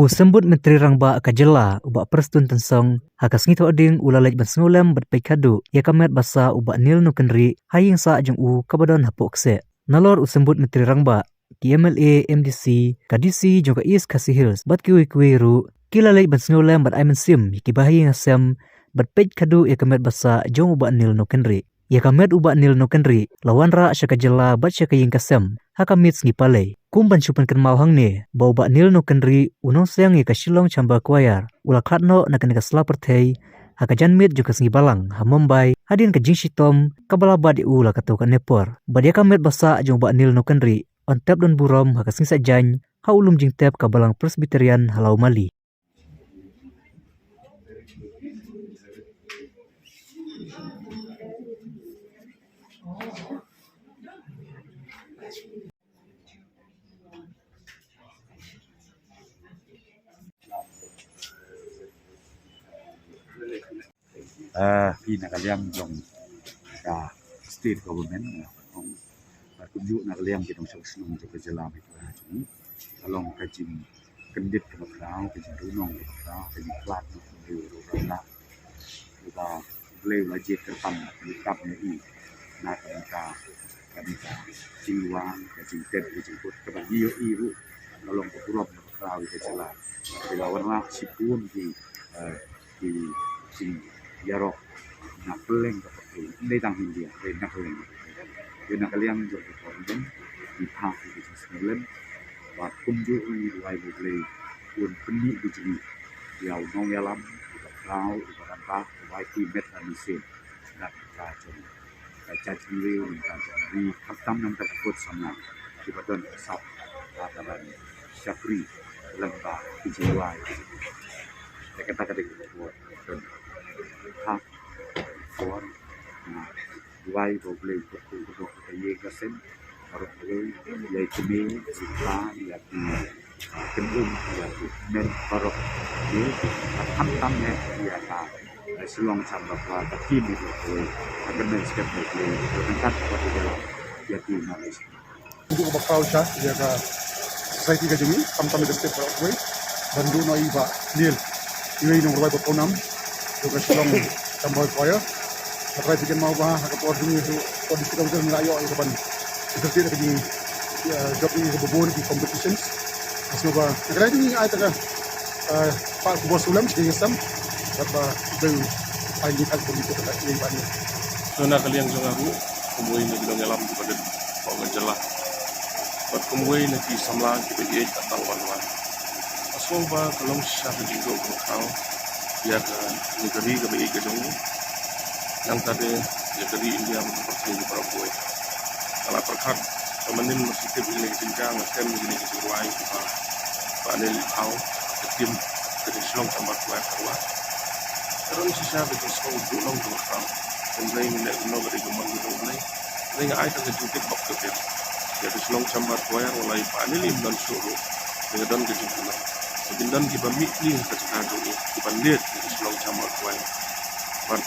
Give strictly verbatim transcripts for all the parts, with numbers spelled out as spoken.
U Symbud Myntri Rangbah ka jylla u Bah Prestone Tynsong ha ka sngi Thohdieng u la leit ban sngewlem bad peit khadduh ïa ka met ba sah u Bah Neil Nongkynrih ha ïing sah jong u kaba don hapoh kseh. Nalor u Symbud Myntri Rangbah, ki M L A, M D C, ka D C jong ka East Khasi Hills bad kiwei kiwei ruh ki la leit ban sngewlem bad ai mynsiem ïa ki bahaïing hasem bad peit khadduh ïa ka met ba sah jong u Bah Neil Nongkynrih. Ïa ka met u Bah Neil Nongkynrih la wanrah sha ka jylla bad sha ka ïing ka sem ha ka miet sngi Palei. Kum ban shu pynkynmaw hangne ba u Bah Neil Nongkynrih u nongseng ïa ka Shillong Chamber Choir u la khlad noh na kane ka sla pyrthei ha ka janmiet jong ka sngi Balang ha Mumbai hadien ka jingshitom kaba la bat ïa u la katto katne por. Bad ïa ka met ba sah jong u Bah Neil Nongkynrih yn tep don burom ha ka sngi Saitjaiñ ha u lum jingtep ka Balang Presbyterian ha Lawmali. Ah, phi na ka liang jong ka state government, ah, kumjuh na ka liang ki nongshong shnong jong ka jylla Meghalaya jong ngi, ka long ka jingkyndit kaba khraw, ka jingduhnong kaba khraw, ka jingkhlad noh ka jingduh ruh ruh na. Uba U Blei u la jied kyrpang kyrpang ïa i na ka bynta ka bynta jingwan, ka jingtep, ka jingkut kaba ngi ïohi ruh ka long ka burom kaba khraw ïa ka jylla. Ki la wanrah shibun ki, eh, ki jingïarap na kylleng ka pyrthei, ym dei tang India, hynrei na kylleng ka pyrthei. Ïa na ka liang jong ka government, ngi phah ïa ka jingsngewlem bad kumjuh ruh ngi duwai ba U Blei un pynmih ka jingïeit ïa u nongïalam uba khraw, uba rangbah, uba ai met ha mynsiem na ka bynta jong ka jaitbynriew, na ka bynta jong ngi, khamtam na ka bynta ki khun samla kiba don ka sap, ah, ka ban shakri lyngba ki jingduwai. Te kata ka dei ka por don ha por, ah, duwai ba U Blei un kyrkhu kyrdoh ïa ka ïing ka sem baroh kawei, ïa i kmie, ïa i kpa, ïa ki kynhun, ïa ki hynmen baroh kawei, bad khamtam eh ïa ka, eh, Shillong Chamber Choir ka team baroh kawei, ka kyrmen skhem ba U Blei un ryngkat bad ïa ki na Malaysia. Kumjuh kaba khraw sha ïa ka society ka jong ngi, khamtam ïa ka state baroh kawei, ban duh noh ïa i Bah Neil, iwei i nongrwai ba pawnam jong ka Shillong Chamber Choir. Nga trai phi kynmaw ba ha ka por jong ngi ruh, por district council ngi la ïoh ïa ka ban invited ïa ka jing, ïa, jop ïa kaba bun ki competitions. Nga sngewbha na ka liang jong ngi ai ta ka, eh, pal khubor sngewlem sha ka ïing ka sem bad ba U Blei un ai ngi ka bun ïa ka ïa i Bah Neil. So na ka liang jong nga ruh, kumwei na ki nongïalam kiba dei hapoh ka jylla bad kumwei na ki samla kiba ïeit ba tang ban wan, nga sngewbha ka long shisha ka jingduh kaba khraw ïa kane ka ri kaba ïeit ka jong ngi, nangta de ïa ka ri India bad ka pyrthei baroh kawei. Nga la pyrkhat ba mynnin ma shu tip ïa kane ka jingjia, nga kren ïa kane ka jingrwai kaba Bah Neil i thaw, ka team ka jong Shillong Chamber Choir ka rwai. Ka don shisha ka jingsngew duhnong kaba khraw. Hynrei ngin leh kumno ka dei ka mon ka jong U Blei. Hynrei nga ai tang ka jingtip bok ka pher ïa ka Shillong Chamber Choir, wat la i Bah Neil im don shuh ruh, te ka don ka jingkyrmen. Te kin don kiba mih pli ha ka jaka jong i kiban leit ïa ka Shillong Chamber Choir. Bad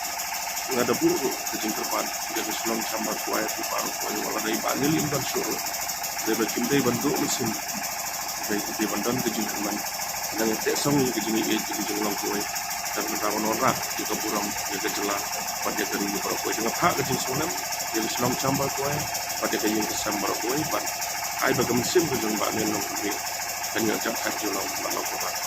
nga da buh ruh ka jingkyrpad ïa ka Shillong Chamber Choir, ki baroh kawei, wat la dei Bah Neil im don shuh ruh, dei ba kim dei ban duh mynsiem, dei, dei ban don ka jingkyrmen. Nang ïa teh song ïa ka jingïeit, ïa ka jinglong kawei, da kata ban wanrah ïa ka burom ïa ka jylla bad ïa ka ri baroh kawei. Te nga phah ka jingsngewlem ïa ka Shillong Chamber Choir bad ïa ka ïing ka sem baroh kawei, bad ai ba ka mynsiem ka jong Bah Neil Nongkynrih kan ïoh jop khat jong ngi bad long kyrpang.